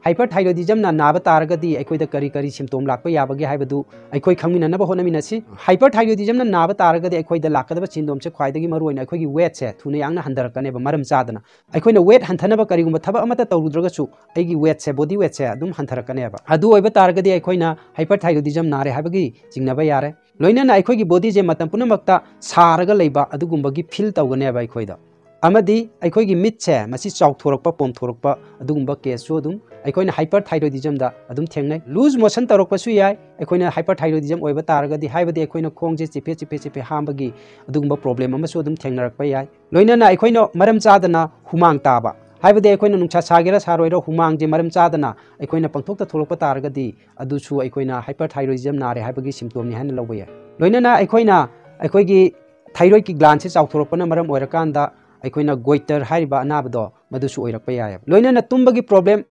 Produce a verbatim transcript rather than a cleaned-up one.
Hyperthyroidismꯅ ꯅꯥꯕ ꯇꯥꯔꯒꯗꯤ ꯑꯩꯈꯣꯏꯗ ꯀꯔꯤ ꯀꯔꯤ symptom ꯂꯥꯛꯄ ꯌꯥꯕꯒꯦ ꯍꯥꯏꯕꯗꯨ ꯑꯩꯈꯣꯏ ꯈꯪꯃꯤꯟꯅꯅꯕ ꯍꯣꯠꯅꯃꯤꯟꯅꯁꯤ꯫ Hyperthyroidismꯅ ꯅꯥꯕ ꯇꯥꯔꯒꯗꯤ ꯑꯩꯈꯣꯏꯗ ꯂꯥꯛꯀꯗꯕ symptomꯁꯦ ꯈ꯭ꯋꯥꯏꯗꯒꯤ ꯃꯔꯨꯑꯣꯏꯅ ꯑꯩꯈꯣꯏꯒꯤ weightꯁꯦ ꯊꯨꯅ ꯌꯥꯡꯅ ꯍꯟꯊꯔꯛꯀꯅꯦꯕ, ꯃꯔꯝ ꯆꯥꯗꯅ꯫ ꯑꯩꯈꯣꯏꯅ weight ꯍꯟꯊꯅꯕ ꯀꯔꯤꯒꯨꯝꯕ ꯊꯕꯛ ꯑꯃꯠꯇ ꯇꯧꯔꯨꯗ꯭ꯔꯒꯁꯨ ꯑꯩꯒꯤ weightꯁꯦ, body weightꯁꯦ ꯑꯗꯨꯝ ꯍꯟꯊꯔꯛꯀꯅꯦꯕ꯫ ꯑꯗꯨ ꯑꯣꯏꯕ ꯇꯥꯔꯒꯗꯤ ꯑꯩꯈꯣꯏꯅ hyperthyroidism ꯅꯥꯔꯦ ꯍꯥꯏꯕꯒꯤ ꯆꯤꯡꯅꯕ ꯌꯥꯔꯦ꯫ ꯂꯣꯏꯅꯅ ꯑꯩꯈꯣꯏꯒꯤ bodyꯁꯦ ꯃꯇꯝ ꯄꯨꯝꯅꯃꯛꯇ ꯁꯥꯔꯒ ꯂꯩꯕ ꯑꯗꯨꯒꯨꯝꯕꯒꯤ feel ꯇꯧꯒꯅꯦꯕ ꯑꯩꯈꯣꯏꯗ꯫ ꯑꯃꯗꯤ ꯑꯩꯈꯣꯏꯒꯤ ꯃꯤꯠꯁꯦ ꯃꯁꯤ ꯆꯥꯎꯊꯣꯔꯛꯄ, ꯄꯣꯝꯊꯣꯔꯛꯄ, ꯑꯗꯨꯒꯨꯝꯕ caseꯁꯨ ꯑꯗꯨꯝ ꯑꯩꯈꯣꯏꯅ hyperthyroidismꯗ ꯑꯗꯨꯝ ꯊꯦꯡꯅꯩ꯫ Loose motion ꯇꯧꯔꯛꯄꯁꯨ ꯌꯥꯏ ꯑꯩꯈꯣꯏꯅ hyperthyroidism ꯑꯣꯏꯕ ꯇꯥꯔꯒꯗꯤ, ꯍꯥꯏꯕꯗꯤ ꯑꯩꯈꯣꯏꯅ ꯈꯣꯡꯁꯦ ꯆꯤꯐꯦ ꯆꯤꯐꯦ ꯆꯤꯐꯦ ꯍꯥꯝꯕꯒꯤ ꯑꯗꯨꯒꯨꯝꯕ problem ꯑꯃꯁꯨ ꯑꯗꯨꯝ ꯊꯦꯡꯅꯔꯛꯄ ꯌꯥꯏ꯫ ꯂꯣꯏꯅꯅ ꯑꯩꯈꯣꯏꯅ ꯃꯔꯝ ꯆꯥꯗꯅ ꯍꯨꯃꯥꯡ ꯇꯥꯕ, ꯍꯥꯏꯕꯗꯤ ꯑꯩꯈꯣꯏꯅ ꯅꯨꯡꯁꯥ ꯁꯥꯒꯦꯔꯥ ꯁꯥꯔꯣꯏꯔꯥ ꯍꯨꯃꯥꯡꯁꯦ ꯃꯔꯝ ꯆꯥꯗꯅ ꯑꯩꯈꯣꯏꯅ ꯄꯪꯊꯣꯛꯇ ꯊꯣꯛꯂꯛꯄ ꯇꯥꯔꯒꯗꯤ, ꯑꯗꯨꯁꯨ ꯑꯩꯈꯣꯏꯅ hyperthyroidism ꯅꯥꯔꯦ ꯍꯥꯏꯕꯒꯤ symptomꯅꯤ ꯍꯥꯏꯅ ꯂꯧꯕ ꯌꯥꯏ꯫ ꯂꯣꯏꯅꯅ ꯑꯩꯈꯣꯏꯅ ꯑꯩꯈꯣꯏꯒꯤ thyroidꯀꯤ glandꯁꯦ ꯆꯥꯎꯊꯣꯔꯛꯄꯅ ꯃꯔꯝ ꯑꯣꯏꯔꯀꯥꯟꯗ ꯑꯩꯈꯣꯏꯅ goiter ꯍꯥꯏꯔꯤꯕ ꯑꯅꯥꯕꯗꯣ ꯃꯗꯨꯁꯨ ꯑꯣꯏꯔꯛꯄ ꯌꯥꯏꯑꯕ꯫ ꯂꯣꯏꯅꯅ ꯇꯨꯝꯕꯒꯤ problem,